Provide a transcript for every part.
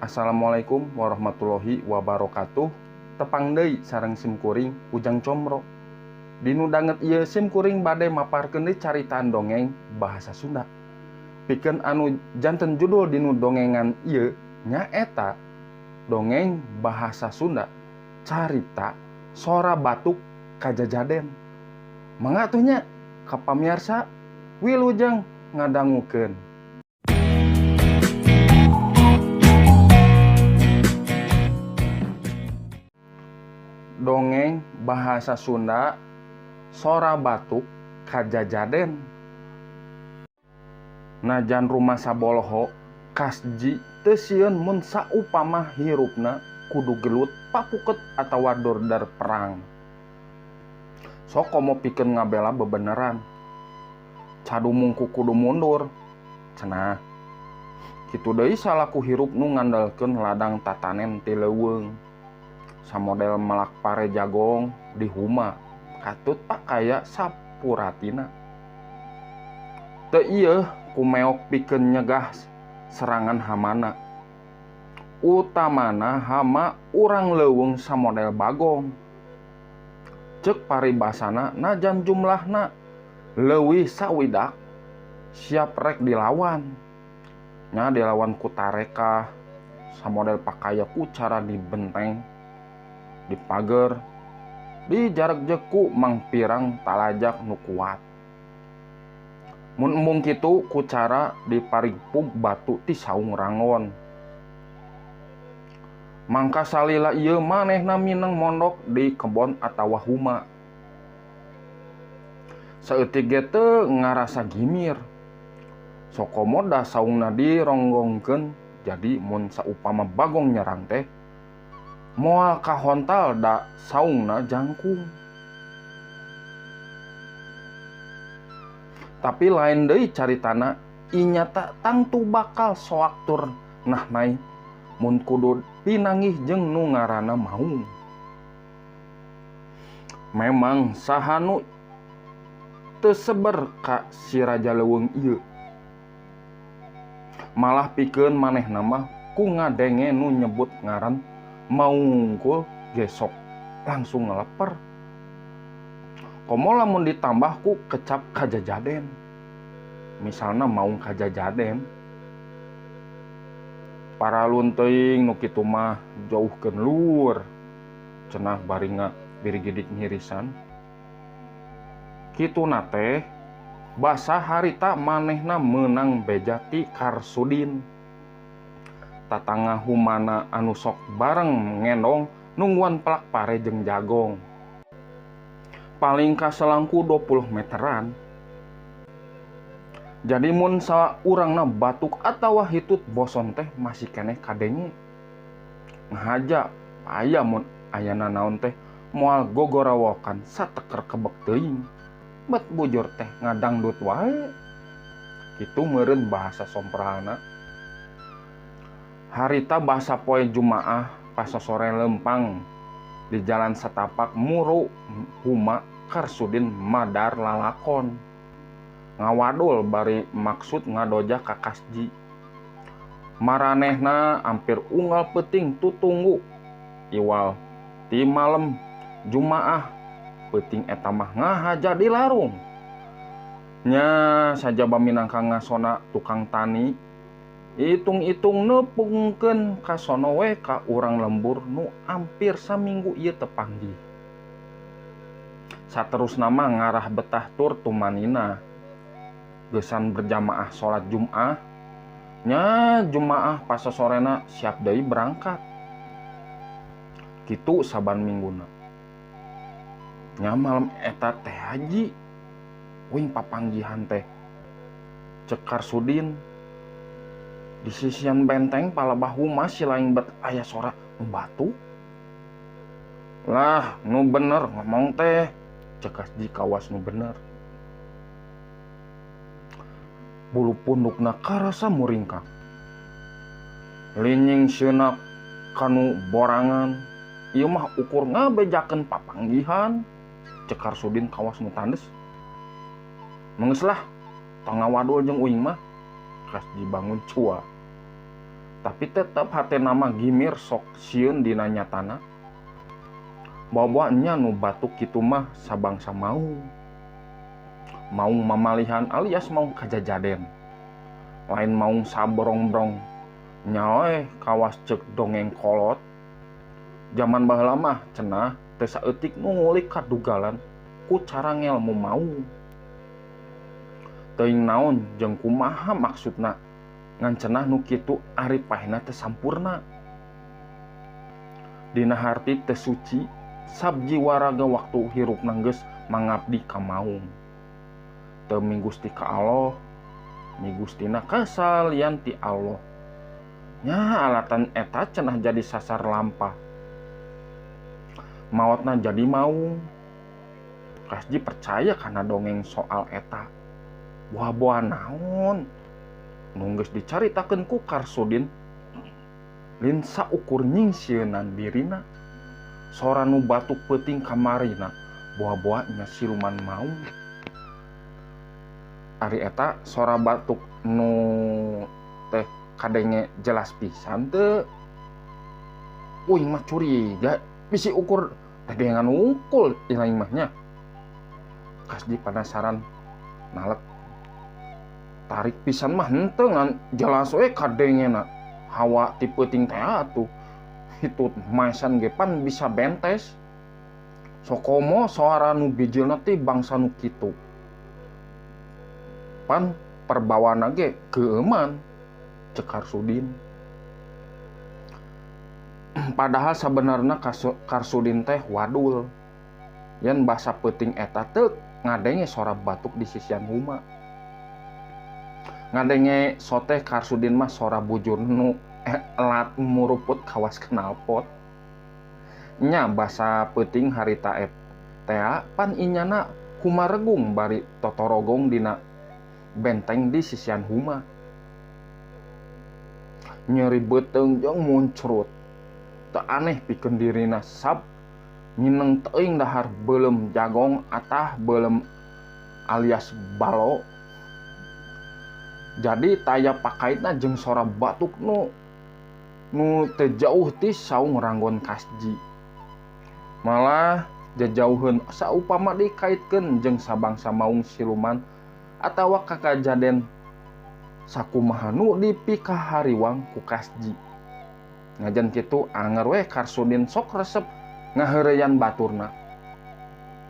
Assalamualaikum warahmatullahi wabarakatuh. Tepang deui sareng simkuring Ujang Comro. Dinu danget ieu simkuring bade maparkeun deui caritaan dongeng bahasa Sunda. Pikeun anu janten judul dinu dongengan ieu nyaeta dongeng bahasa Sunda carita Sora Batuk Kajajaden. Mangga atuh nya ka pamiarsa wilujeng ngadangukeun. Dongeng bahasa Sunda Sora Batuk Kajajaden. Najan rumasa boloho Kasji teu sieun mun saupama hirupna kudu gelut papuket atawa dordar perang. Sok komo pikeun ngabela bebeneran. Cadu mungku kudu mundur cenah. Kitu deui salaku hirup nu ngandalkeun ladang tatanen ti leuweung. Samodel melak pare jagong di huma katut pakaya sapuratina. Teu ieu kumeok pikeun nyegah serangan hamana. Utamana hama urang leuweung samodel bagong. Ceuk paribasana najan jumlahna leuwih sawidak siap rek dilawan. Nya dilawan ku tarekah samodel pakaya ku cara dibenteng, dipager, dijarak jeku mangpirang talajak nu kuat. Mun embung kitu ku cara diparigpug batu ti saung rangon. Mangka salila ieu manehna mineng mondok di kebon atawa huma. Saeutik ge teu ngarasa gimir. Sokomo da saungna dironggongkeun jadi mun saupama bagong nyerang teh moal kahontal da saungna jangkung. Tapi lain deui caritana inyata tangtu bakal soak tur nah naik mun kudu pinanggih jeung nu ngaranna maung. Memang saha nu teu seber ka si Raja Leuweung ieu. Malah pikeun manehna mah ku ngadenge nu nyebut ngaran maungkul gesok langsung ngeleper. Komo lamun ditambah ku kecap kajajaden. Misalna maung kajajaden. Paralun teuing nu kitu mah jauhkeun lur. Cenah bari ngabirigidik ngirisan. Kituna teh basa harita manehna meunang beja ti Karsudin. Tatangga humana anu sok bareng ngendong nungguan pelak pare jeung jagong. Paling kaselangku 20 meteran. Jadi mun saurangna batuk atawa hitut boson teh masih keneh kadenge. Ngahaja aya mun ayana naon teh moal gogorawokan sateker kebek teuing. Bet bujur teh ngadangdut wae. Kitu meureun bahasa somprana. Harita bahasa poe Jumaah pasosore lempang di jalan setapak muru huma Karsudin madar lalakon. Ngawadul bari maksud ngadoja ka Kasji. Maranehna hampir unggal peuting tutunggu. Iwal ti malem Jumaah peuting eta mah ngahaja di larung. Nya sajaba minangka ngasona tukang tani hitung-hitung nepungkeun kasono we ka urang lembur nu hampir saminggu ieu tepanggih. Saterusna mah ngarah betah tur tumanina. Geusan berjamaah salat Jumaah, nya Jumaah pasosorena siap deui berangkat. Kitu saban mingguna. Nya malam eta teh haji uing papanggihan teh. Ceuk Karsudin di sisian benteng palebah huma si lain bet aya sora nu batu. Lah nu bener ngomong teh, ceuk Kasji kawas nu bener. Bulu pundukna karasa muringkak. Linying sieuna kanu borangan, ieu mah ukur ngabejakeun papanggihan. Ceuk Karsudin kawas nu tandes. Meungeus lah, tong ngawadul jeung uing mah. Kasji bangun cua. Tapi tetep hatena mah gimir sok sieun dina nyatana. Bawa nya nu batuk kitu mah sabangsa maung. Maung mamalihan alias maung kajajaden. Lain maung sabrong-brong. Nyaoeh kawas ceuk dongeng kolot. Jaman baheula mah cenah teu saeutik nu ngulik kadugalan ku cara ngelmu maung. Teuing naon jeung kumaha maksudna ngan cenah nu kitu ari paehna teu sampurna. Dina harti teu suci sabji waraga waktu hirupna geus mangabdi ka maung. Teu migusti ka Allah, migustina ka salian ti Allah. Nya alatan eta cenah jadi sasar lampah. Maotna jadi maung. Kasji percaya kana dongeng soal eta. Buah-buah naon nu geus dicaritakeun ku Karsudin lin saukur nyingsieunan dirina. Sora nu batuk peuting kamarina buah-buah nya siluman maung. Ari eta sora batuk nu teh kadenge jelas pisan teu. Uing mah curiga bisi ukur dadengan unggul ilaing mah nya. Kasji penasaran nalek tarik pisan mah henteu ngan jelas we kadengena hawa ti peuting teh atuh. Hitut maesan ge pan bisa bentes. Sokomo soara nu bijilna ti bangsa nu kitu. Pan perbawana ge keueuman cek Karsudin. Padahal sabenerna Karsudin teh wadul. Yen basa peuting eta teu ngadenge sora batuk di sisian huma. Ngadenge soteh Karsudin mah sora bujur nu elat muruput kawas knalpot. Nya basa peuting harita tea pan inyana humaregung bari totorogong dina benteng di sisian huma. Nyeri beuteung jeung muncrut. Teu aneh pikeun dirina sab nyineng teuing dahar beuleum jagong atah beuleum alias balo. Jadi taya pakaitna jeung sora batuk nu teu jauh ti saung ranggon Kasji. Malah jajauheun saupama dikaitkeun jeung sabangsa maung siluman atawa kakajaden sakumaha nu dipikahariwang ku Kasji. Ngajan kitu anger we Karsudin sok resep ngaheureyan baturna.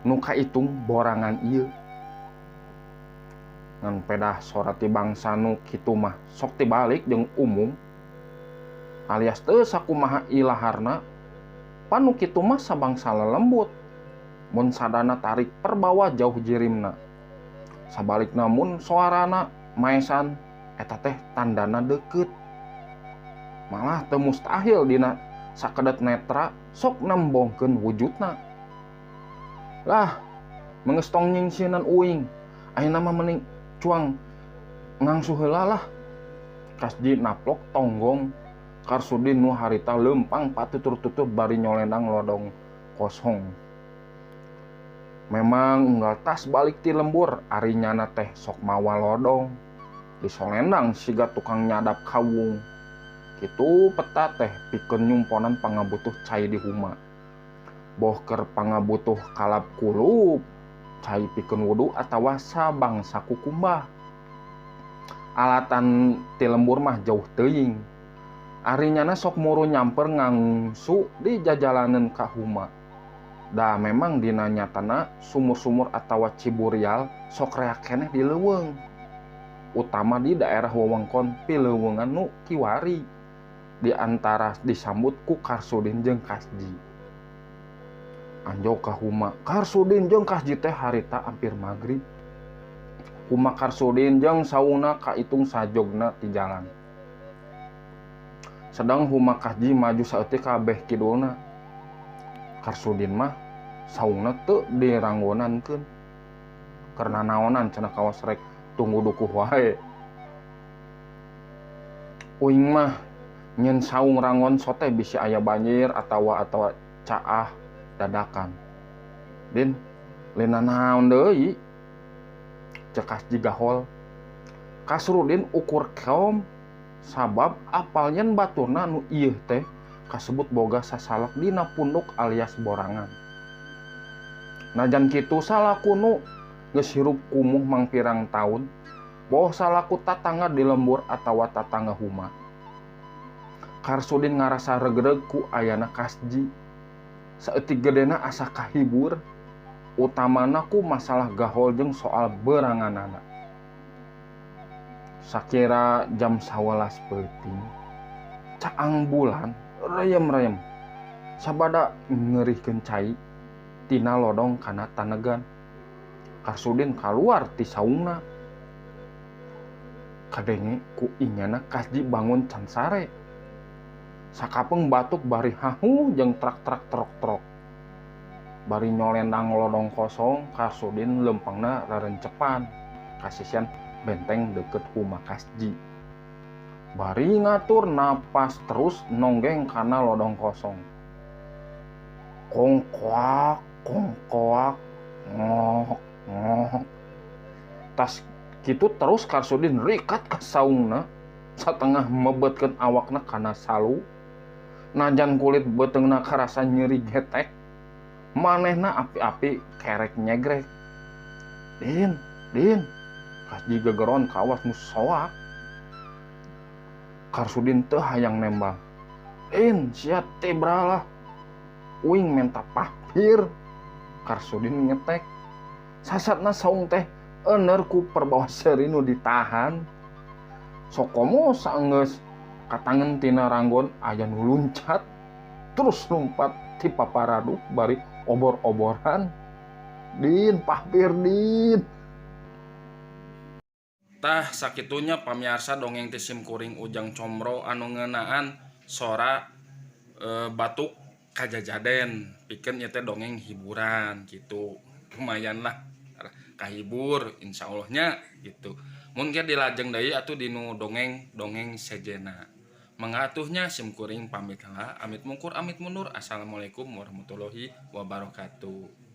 Nu kaitung borangan ieu. Ngan pedah sora ti bangsa nu kitu mah sok tibalik jeung umum alias teu sakumaha ilaharna. Pan nu kitu mah sabangsa lelembut. Mun sadana tarik perbawa jauh jirimna. Sabalikna mun soarana maesan eta teh tandana deukeut. Malah teu mustahil dina sakedet netra sok nembongkeun wujudna. Lah mengestong nyingsieunan uing. Ayeuna mah mending cuang ngangsu heula lah. Kasji naplok tonggong Karsudin nu harita leumpang patutur-tutur bari nyolendang lodong kosong. Memang unggal tas balik ti lembur ari nyana teh sok mawa lodong. Disolendang siga tukang nyadap kawung. Kitu peta teh pikeun nyumponan pangabutuh cai di huma. Boh keur pangabutuh kalap kulup, cai pikeun wudu atawa sabangsa kukumbah. Alatan ti lembur mah jauh teuing. Ari nyana sok muru nyamper ngangsu di jajalanan ka huma. Da memang dina nyatana sumur-sumur atawa ciburial sok reak keneh di leuweung. Utama di daerah wewengkon pileuweungan nu kiwari. Di antara disambut ku Karsudin jeung Kasji. Anjog ka huma Karsudin jeung Kasji teh harita hampir magrib. Huma Karsudin jeung saungna kaitung sajogna ti jalan. Sedang huma Kasji maju saeutik kabeh kidulna. Karsudin mah saungna teu diranggonankeun. Karena naonan cenah kawas rek tunggu dukuh wae. Uing mah nyen saung rangon sote bisi aya banjir atawa caah dadakan. Din lena naon deui? Cek Kasji gahol. Kasrudin ukur keom. Sabab apal yen baturna nu ieuh teh kasebut boga sasalak dina punduk alias borangan. Najan kitu salaku nu geus hirup kumuh mangpirang taun, boh salaku tatangga di lembur atawa tatangga huma. Karsudin ngarasa regreg ku ayana Kasji. Saeutik gedena asa kahibur, utamana ku masalah gahol jeung soal beranganana. Sakira jam 11 peuting, caang bulan reyem-reyem sabada ngeurihkeun cai tina lodong kana tanegan. Karsudin kaluar ti saungna. Kadenge ku inyana Kasji bangun can sare. Sakapeung batuk bari hahu jeung trak-trak trok-trok. Bari nyolendang lodong kosong, Karsudin lempangna rarencepan kasisian benteng deket huma Kasji. Bari ngatur napas terus nonggeng kana lodong kosong. Kongkoak, kongkoak, ngok, ngok. Tas kitu terus Karsudin rikat ka saungna, satengah mebetkeun awakna kana salu. Najan kulit beuteungna karasa nyeri getek, manehna api-api kerek nyegrek. Din, Din, Kasji gegeron kawas nu soak. Karsudin teu hayang nembang. Din, sia tibra lah. Uing menta papir. Karsudin ngetek. Sasatna saung teh ener ku perbawa seuri nu ditahan. Sokomo saenggeus katangen tina ranggon aya nu luncat terus lumpat ti paparaduk bari obor-oboran. Din, papir din. Tah sakitunya pamiarsa dongeng ti simkuring Ujang Comro anu ngeunaan sora batuk kajajaden pikeun ieu teh dongeng hiburan gitu. Lumayan lah kahibur insyaallah nya gitu. Mun ge dilajeng deui atuh dinu dongeng-dongeng sejenna. Mangga atuh nya simkuring pamit heula, amit mungkur amit mundur. Assalamualaikum warahmatullahi wabarakatuh.